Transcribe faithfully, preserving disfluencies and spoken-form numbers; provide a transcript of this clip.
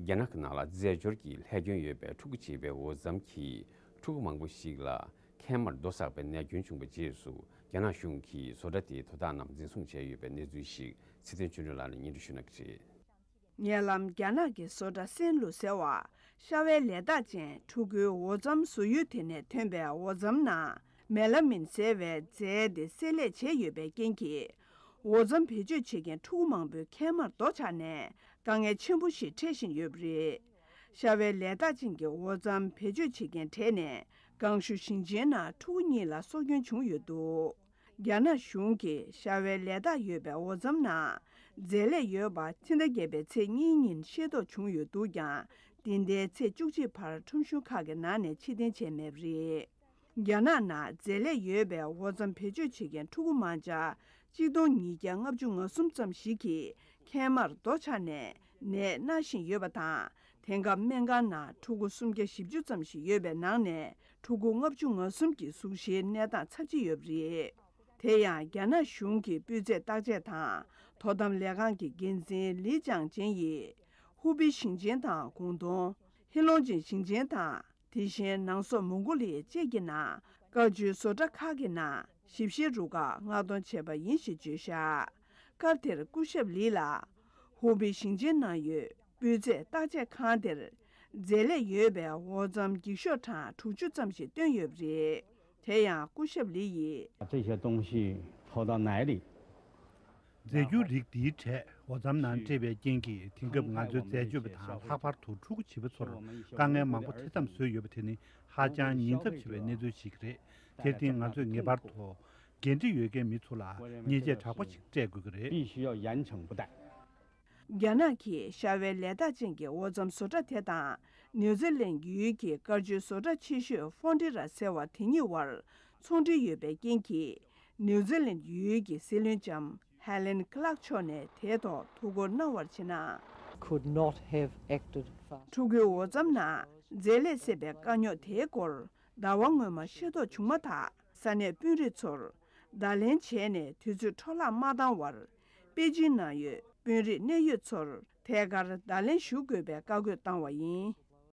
རྒྱ་ནག་གི་ནང་ལ་རྫས་སྦྱོར་གྱི་ལྷད་སྐྱོན་ཡོད་པའི་ཕྲུ་གུ་བྱིས་པའི་འོ་ཙམ་གྱིས་ཕྲུ་གུ་མང་པོ་ཞིག་ལ་མཁལ་མར་རྡོ་བསགས་པའི་ནད་སྐྱོན་བྱུང་བའི་རྗེས་སུ། རྒྱ་ནག་གཞུང་གིས་བཟོ་གྲྭ་དེའི་དོ་བདག་རྣམས་འཛིན་བཟུང་བྱས་ཡོད་པའི་གནས་ཚུལ་ཞིག་ཚེ་བརྟན་ཆོས་སྒྲོན་ལགས་ནས་སྙན་སྒྲོན་ཞུ་གནང་གི་རེད། ཉེ་ལམ་རྒྱ་ནག་གི་བཟོ་གྲྭ་སེན་ལུ་ཟེར་བ། ཤ་བའི་ལས་རྟགས་ཅན་ཕྲུ་གུའི་འོ་ཙམ་བཟོ་ཡུལ་དེ་ནས་ཐོན་པའི་འོ་ཙམ་ནང་མེ་ལ་མིན་ཟེར་བའི་རྫས་དེ་བསྲེས་ལས་བྱས་ཡོད་པའི་རྐྱེན་གྱིས། འོ་ཙམ་བེད་སྤྱོད་བྱེད་མཁན་ཕྲུ་གུ་མང་པོའི་མཁལ་མར་རྡོ་ཆགས་ནས་དཀའ་ངལ་ཆེན་པོ་ཞིག་འཕྲད་བཞིན་ཡོད་པ་རེད། ཤ་བའི་ལས་རྟགས་ཅན་གྱི་འོ་ཙམ་བེད་སྤྱོད་བྱེད་མཁན་གྲས་ནས་ཀང་ཤུ་ཞིང་ཆེན་ནང་ཕྲུ་གུ་གཉིས་ལ་སྲོག་སྐྱོན་བྱུང་ཡོད་འདུག་རྒྱ་ནག་གཞུང་གིས་ཤ་བའི་ལས་རྟགས་ཡོད་པའི་འོ་ཙམ་ནང་རྫས་ལས་ཡོད་པ་ཕྱི་ཟླ་བརྒྱད་པའི་ཚེས་གཉིས་ཉིན་ཤེས་རྟོགས་བྱུང་ཡོད་འདུག་ཀྱང་། འདི་ཟླའི་ཚེས་བཅུ་གཅིག་བར་ཁྲོམ་གཞུང་ཁག་གི་ནང་ནས་ཕྱིར་འཐེན་བྱས་མེད་པ་རེད། རྒྱ་ནག་ནང་རྫས་ལས་ཡོད་པའི་འོ་ཙམ་བེད་སྤྱོད་བྱེད་མཁན་ཕྲུ་གུ་མང་ཆེ་གཅིག་སྟོང་ཉིས་བརྒྱ་ལྔ་བཅུ་ང་གསུམ་ཙམ་ཞིག་གིས་མཁལ་མར་རྡོ་ཆགས་ནས་ནད་མནར་བཞིན་ཡོད་པ་དང་། དེང་སྐབས་སྨན་ཁང་ནང་ཕྲུ་གུ་སུམ་བརྒྱ་བཞི་བཅུ་ཙམ་ཞིག་ཡོད་པའི་ནང་ནས་ཕྲུ་གུ་ལྔ་བཅུ་ང་གསུམ་གྱི་གཟུགས་གཞིའི་གནས་སྟངས་ཚབས་ཆེ་ཡོད་པ་རེད། དེ་ཡང་རྒྱ་ནག་གཞུང་གི་སྤུས་ཚད་བརྟག་དཔྱད་དང་དོ་དམ་ལས་ཁང་གི་འགན་འཛིན་ལི་ཅང་ཅན་ཡིས། ཧུ་པེ་ཞིང་ཆེན་དང་ཀོང་ཏུང་། ཧེ་ལོང་ཅིན་ཞིང་ཆེན་དང་། དེ་བཞིན་ནང་སོག་མོང་གོ་ལི་བཅས་ཀྱི་ནང་དཀར་ཆུའི་བཟོ་གྲྭ་ཁག་གི་ནང་ཞིབ་བཤེར་རུ་ཁག་མངགས་གཏོང་བྱས་པ་ཡིན་ཞེས་བརྗོད་བཞག་སྐབས་དེར་སྐུ་ཞབས་ལི་ལ། ཧུའུ་པེ་ཞིང་ཆེན་ནང་ཡོད་སྤུས་ཚད་བརྟག་དཔྱད་ཁང་དེར་རྫས་ལས་ཡོད་པའི་འོ་ཙམ་འགྱིག་ཤོག་གྲངས་དྲུག་ཅུ་ཙམ་ཞིག་བཏོན་ཡོད་པ་རེད། དེ་ཡང་སྐུ་ཞབས་ལི་ཡིས། 这些东西投到哪里？ རྫས་འགྱུར་རིགས་འདིའི་གྲས་འོ་ཙམ་ནང་སྤྲད་པའི་རྐྱེན་གྱིས། དེང་སྐབས་ང་ཚོའི་རྫས་སྤྱོད་པ་དང་ལྷག་པར་དུ་ཕྲུ་གུ་བྱིས་པ་ཚོར་དཀའ་ངལ་མང་པོ་དེ་ཙམ་བཟོས་ཡོད་པ་དེ་ནི་ཧ་ཅང་ཉེན་ཚབས་ཆེ་བའི་གནས་ཚུལ་ཞིག་རེད། དེར་བརྟེན་ང་ཚོས་ངེས་པར་དུ་འགན་འཁྲི་ཡོད་མཁན་མི་ཚོ་ལ་ཉེས་ཆད་དྲག་པོ་ཞིག་སྤྲད་དགོས་ཀྱི་རེད། 必须要严惩不贷。 རྒྱ་ནག་གིས་ཤ་བའི་ལས་རྟགས་ཅན་གྱི་འོ་ཙམ་བཟོ་གྲྭ་དེ་དང་ནིའུ་ཛི་ལན་ཡུལ་གྱི་དཀར་ཆུའི་བཟོ་གྲྭ་ཆེ་ཤོས་ཧྥོན་ཏི་ར་ཟེར་བ་དེ་གཉིས་བར་ཚོང་འབྲེལ་ཡོད་པའི་རྐྱེན་གྱིས། ནིའུ་ཛི་ལན་ཡུལ་གྱི་སྲིད་བློན་ལྕམ་ཧེ་ལེན་ཀི་ལག་མཆོག་ནས་དེའི་ཐོག་ཐུགས་ཁུར་གནང་བར་བྱས་ན། could not have acted faster. ཕྲུ་གུའི་འོ་ཙམ་ནང་རྫས་ལས་བསྲེས་པའི་དཀའ་རྙོག་དེའི་སྐོར་ཟླ་བ་སྔོན་མ་ཤེས་རྟོགས་བྱུང་མ་ཐག་ས་གནས་དཔོན་རིགས་ཚོར་བརྡ་ལན་བྱས་ནས་དུས་ཚོད་འཕྲོ་བརླག་མ་བཏང་བར། པེ་ཅིང་ནང་ཡོད་དཔོན་རིགས་གནད་ཡོད་ཚོར་ཐད་ཀར་བརྡ་ལན་ཞུ་དགོས་པའི་བཀའ་བཀོད་བཏང་བ་ཡིན།